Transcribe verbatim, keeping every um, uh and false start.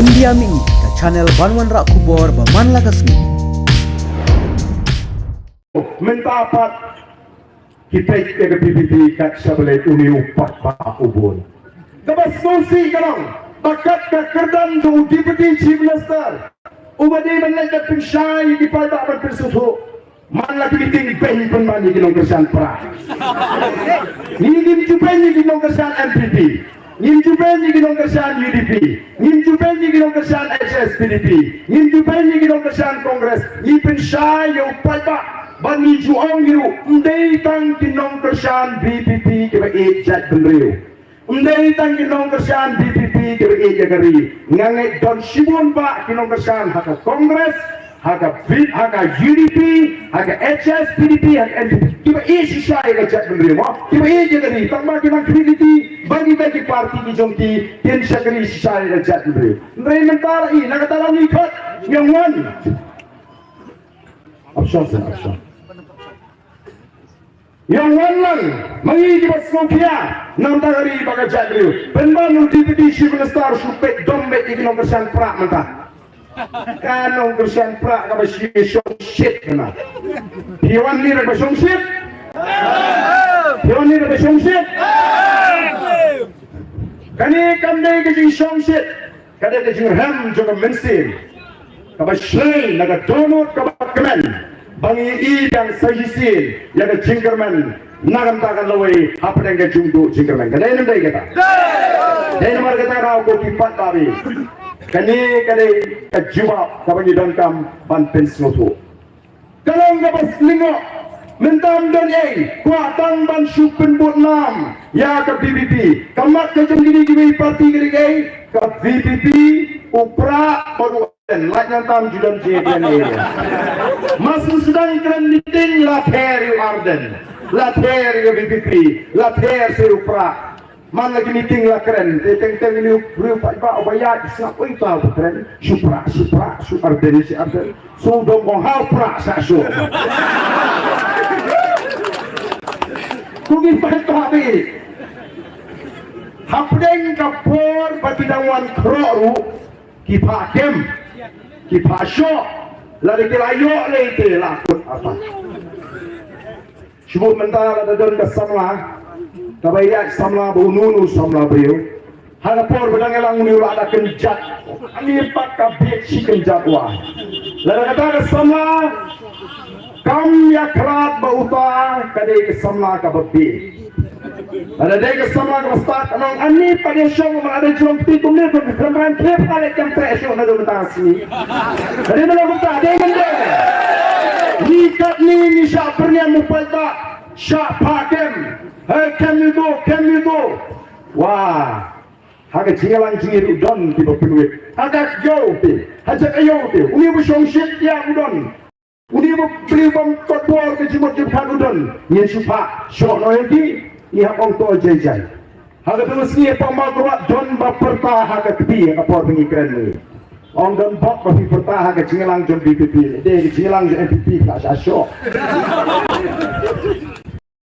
India Mih, ka channel ban wanrah khubor ba man la ka sngi. Mynta pat ki peit ïa ka VPP kat shaba leit, une u paidbah u bun. Kaba sngewsih ka long ba kat ka kyrdan jong u Deputy Chief Minister uba dei ban leit ban pynshai ïa ki paidbah ban pynsngewthuh. Man la ki meeting beiñ pynban ïa ki nongkyrshan Prah. Ngi ngim ju beiñ ïa ki nongkyrshan NPP. Ngim ju beiñ ïa ki nongkyrshan UDP. Ngim ju beiñ ïa ki nongkyrshan HSPDP. Ngim ju beiñ ïa ki nongkyrshan Congress. Ngi pynshai ïa u paidbah. Ba ngi ju ong ïa u, ym dei tang ki nongkyrshan VPP kiba ïeit jaitbynriew. Ym dei tang ki nongkyrshan VPP kiba ïeit ïa ka ri. Nga ngeit don shibun bah ki nongkyrshan ha ka Congress, ha ka V-, ha ka UDP, ha ka HSPDP, ha ka NPP, kiba ïeit shisha ïa ka jaitbynriew mo, kiba ïeit ïa ka ri. Tang ba ki nang khmih lynti ba kita ki party ki jong ki kin shakri shisha ïa ka jaitbynriew. Hynrei mynta la i, na kata la ngi khot, ngi wan. Option, option. Ïa wan lang, ma ngi kiba sngewkhia na ka bynta ka ri bad ka jaitbynriew. Pynban u Deputy Chief Minister shu peit dom beit ïa ki nongkyrshan Prah mynta. Ka nongkyrshan Prah kaba shi shongshit kane. Phi wan ni kaba shongshit? Phi wan ni kaba shongshit? Kane kam dei ka jingshongshit. Ka dei ka jingrhem jong ka mynsiem kaba shlei na ka dohnud kaba kmen, ba ngi ïohi biang sa shisien ïa ka jingkyrmen na ka bynta ka lawei hapdeng ka jingduh jingkyrmen. Ka dei ne ym dei kata? Dei namar kata ka daw ko ki paidbah, kane ka dei ka jubab kaba ngi donkam ban pynsngewthuh. Ka long kaba sngewthuh. Mynta ym don ei, kwah tang ban shu pynbud nam ïa ka VPP. Ka mat ka jong kine kiwei party ka dei ei, ka VPP, u Prah bad u Ardent. Lait nangta ym ju don jingkren ei. Mas sdang kren meeting la pher ïa u Ardent, la pher ïa ka VPP, la pher ïa u Prah. Man la ki meeting la kren, te teng teng une u briew paidbah uba ïaid sngap, oi, uta uba kren, shu Prah, shu Prah, shu Ardent, shu Ardent. Shu dom ong ha u Prah sa shu. Kumne paidbah, hapdeng ka por ba ki dang wan khroh ruh, ki phah kem, ki phah shoh, lada ki la ïoh lei te la kut apa. Shu buh mynta lada don ka samla kaba ïaid samla ba uno uno samla briew. Ha ka por ba dang ïalang une u la da kynjat. Ani pat ka bieit shi kynjat wa. Lada kata ka samla kam ïakhlad ba uta ka dei ka samla kaba bieit. Lada dei ka samla kaba stad ka nang ani pat ïa shong ma lada jrong kti kumne kumne khlem ran khie pha leh kem treh shuh naduh mynta ka sngi. Ka dei mynta kumta dei ngam dei. Ngi katni ngi shah pyrniam u paidbah. Shah phah kem. Hei kem ïa uto, kem ïa uto. Wah. Ha ka jingïalang jingïeit u don kiba pynwit. Ha ka ïew te, ha ka ïew te. Une ba shongshit ïa u don. Une ba pynlong bam ka por ka jingmut jingpyrkhat u don. Ngin shu phah shoh noh ïa ki, ngi hap ong to jai jai. Ha kata ka sngi Pambaw Kyrwat don ba pyrta ha ka kti ha ka por ba ngi kren ngi. Ong don bok ba phi pyrta ha ka jingïalang jong VPP, dei ka jingïalang jong NPP ka sha shoh.